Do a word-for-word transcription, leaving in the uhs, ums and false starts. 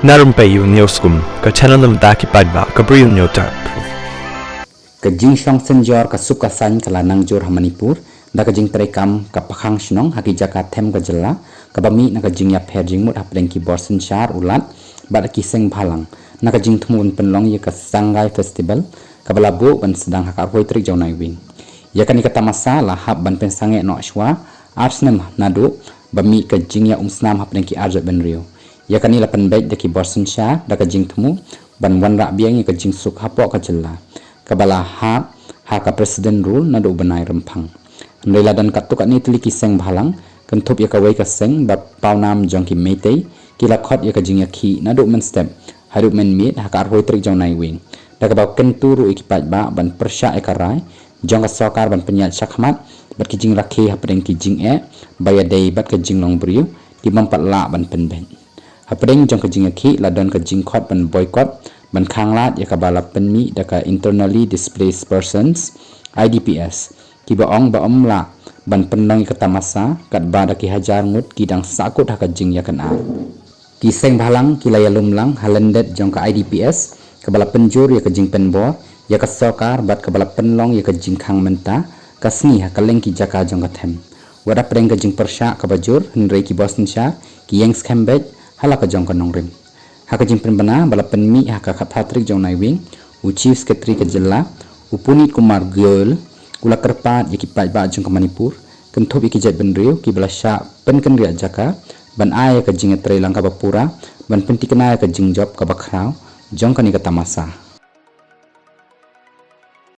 Na Rympei Ïew News Kum, ka channel na bynta ki paidbah ka Bri Ïew News Tap. Ka jingshong synjor ka suk ka saiñ ka la nang jur ha Manipur da ka jingtrei kam ka pakhang shnong ha ki jaka them ka jylla, kaba mih na ka jingïapher jingmut hapdeng ki bor synshar u Lat bad ki seng bhalang na ka jingthmu ban pynlong ïa ka Sangai Festival, kaba la buh ban sdang ha ka arphew tarik jong u Naiwieng. Ïa kane ka tamasa la hap ban pynsangeh noh shuwa ar snem naduh ba mih ka jingïaumsnam hapdeng ki arjot bynriew. Ïa kane la pynbeit da ki bor synshar da ka jingthmu ban wanrah biang ïa ka jingsuk hapoh ka jylla, kaba la hap ha ka President Rule naduh u bnai Rymphang. Hynrei la don katto katne tylli ki seng bhalang, kynthup ïa kawei ka seng ba pawnam jong ki Meitei, ki la khot ïa ka jingïakhih naduh mynstep haduh mynmiet ha ka arphew tarik jong u Naiwieng, da kaba kyntu ruh ïa ki paidbah ban pyrshah ïa ka rai jong ka sorkar ban pynïaid shakhmat bad ki jingrakhe hapdeng ki jingeh ba ïadei bad ka jinglong briew, ki bym pat lah ban pynbeit. Hapdeng jong ka jingïakhih la don ka jingkhot ban boycott ban khanglad ïa kaba la pynmih da ka Internally Displaced Persons, I D P S, kiba ong ba ym lah ban pynlong ïa ka tamasa katba da ki hajar ngut ki dang sahkut ha ka jingïakynad. Ki seng bhalang ki la ïalum lang ha lyndet jong ka I D P S, kaba la pynjur ïa ka jingpynbor ïa ka sorkar bad kaba la pynlong ïa ka jingkhang mynta ka sngi ha kylleng ki jaka jong ka them. Wat hapdeng ka jingpyrshah kaba jur, hynrei ki bor synshar ki ïeng skhem beit ha la ka jong ka nongrim. Ha ka jingpynbna ba la pynmih ha ka khatphra tarik jong u Naiwieng, u Chief Secretary ka jylla, u Puneet Kumar Goel, u la kyrpad ïa ki paidbah jong ka Manipur, kynthup ïa ki jaitbynriew kiba la shah pynkynriah jaka, ban ai ïa ka jingïatreilang kaba pura ban pynthikna ïa ka jingjop kaba khraw jong kane ka tamasa.